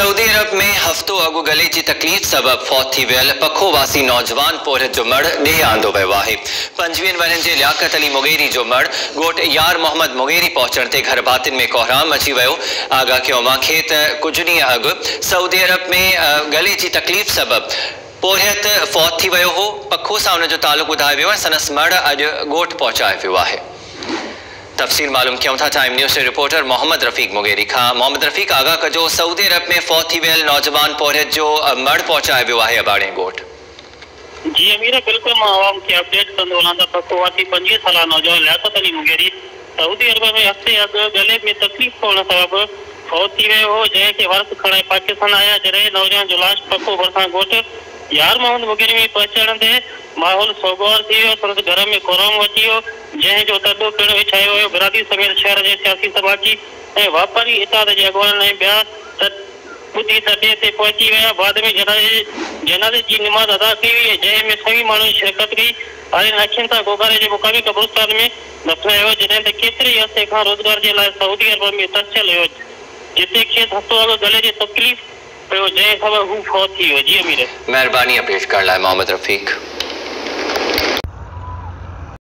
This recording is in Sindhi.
سعودي عرب ۾ هفتو اڳ گلي جي تڪليف سبب فوت ٿي ويل پکو واسي نوجوان پورهيت جو مڙهه ڏيهه آندو ويو آهي. 25 ورهين جي لياقت علي مغيري جو مڙهه ڳوٺ يار محمد مغيري پهچڻ تي گهر ڀاتين ۾ ڪهرام مچي ويو. آگاهه ڪيو اوهان کي ته ڪجهه ڏينهن اڳ سعودي عرب ۾ گلي جي تڪليف سبب پورهيت فوت ٿي ويو هو. پکو سان ان جو تعلق ٻڌايو ويو ۽ سندس مڙهه اڄ ڳوٺ پهچايو ويو آهي. تفصيل معلوم ڪيون ٿا ٽائيم نيوز جي رپورٽر محمد رفيق مغيري کان. محمد رفيق، آگاهه ڪجو، سعودي عرب ۾ فوت ٿي ويل نوجوان پورهيت جو مڙهه پهچايو ويو آهي اباڻي ڳوٺ. جي امير، بلڪل مان عوام کي اپڊيٽ ڪندو هلان ته پکو واسي 25 سالا نوجوان لياقت علي مغيري سعودي عرب ۾ هفتي اڳ گلي ۾ تڪليف پوڻ سبب فوت ٿي ويو هو، جنهن کي وارث کڻائي پاڪستان آيا، جڏهن نوجوان جو لاش پکو ڀرسان ڳوٺ يار محمد مغيري ۾ پهچڻ تي ماحول سوڳوار ٿي ويو، سندس گهر ۾ ڪهرام مچي ويو، جنهن جو تڏو پڻ وڇايو ويو، برادري سميت شهر جي سياسي سماجي ۽ واپاري اتحاد جي اڳواڻن ۽ ٻيا ته ٻڌي تڏي تي پهچي ويا، بعد ۾ جنازي جي نماز ادا ڪئي وئي، جنهن ۾ سوين ماڻهن شرڪت ڪئي، آلين اکين سان گوگاري جي مقامي قبرستان ۾ دفنايو ويو، جڏهن ته ڪيتري ئي عرصي کان روزگار جي لاء سعودي عرب ۾ ترسيل هيو، جتي کيس هفتو اڳ گلي جي تڪليف پيو، جنهن سبب هو فوت ٿي ويو. جي امير. مهرباني اپڊيٽ ڪرڻ لاء محمد رفيق.